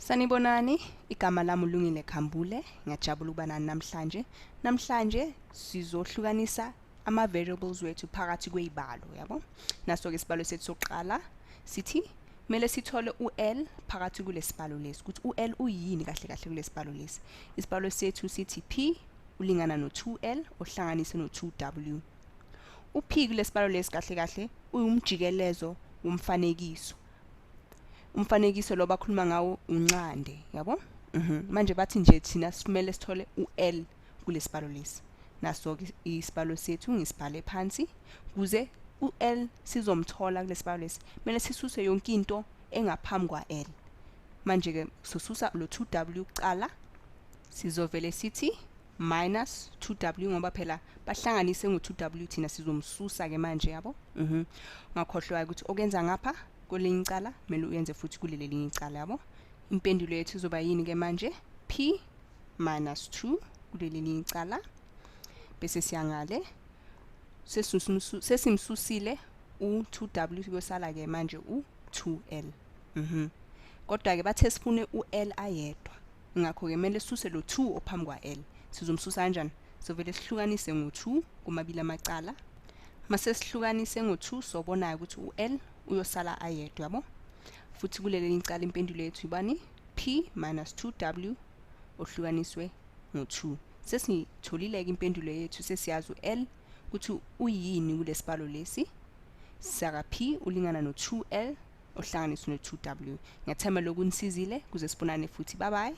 Sanibonani, igama lami uLungile Khambule. Ngiyajabula ukuba nani namhlanje. Namhlanje sizohlukanisa ama-variables wethu phakathi kwey'balo, yabo? Naso-ke isibalo sethu sokuqala sithi kumele sithole u-L phakathi kulesibalo lesi, ukuthi u-L uyini kahle kahle kulesibalo lesi. Isibalo sethu sithi P ulingana no-2L ohlanganise no-2W. U-P kulesibalo lesi kahle kahle uwumjikelezo womfanekiso. Umfanekiso lo bakhuluma ngawo unxande, yabo? Manje bathi nje thina simele sithole u-L kulesibalo lesi. Naso-ke isibalo sethu ngisibhale phansi kuze u-L sizomthola kulesibalo lesi. Kumele sisuse yonke into engaphambi kwa-L. Manje-ke sosusa lo 2W kuqala, sizovele sithi minus 2W ngoba phela bahlanganise ngo-2W, thina sizomsusa-ke manje, yabo? Ungakhohlwa ukuthi okwenza ngapha kwelinye icala kumele uyenze futhi kuleli elinye icala, yabo? Impendulo yethu izoba yini-ke manje? P minus 2 kuleli elinye icala, bese siyangale sesimsusile u-2W, kuyosala-ke manje u-2L. Kodwa-ke bathe sifune u-L ayedwa, ngakho-ke kumele sisuse lo 2 ophambi kwa-L. Sizomsusa kanjani? Sovele sihlukanise ngo-2 kumabili amacala. Mase sihlukanise ngo-2 sobona ukuthi u-L uyosala ayedwa, yabo? Futhi kuleli icala impendulo yethu ibani? P minus 2W ohlukaniswe ngo-2. Sesitholile-ke impendulo yethu, sesiyazi u-L ukuthi uyini kulesibalo lesi saka P ulingana no-2L ohlanganiswe no-2W. Ngiyathemba lokhu kunisizile, kuze sibonane futhi. Bye bye.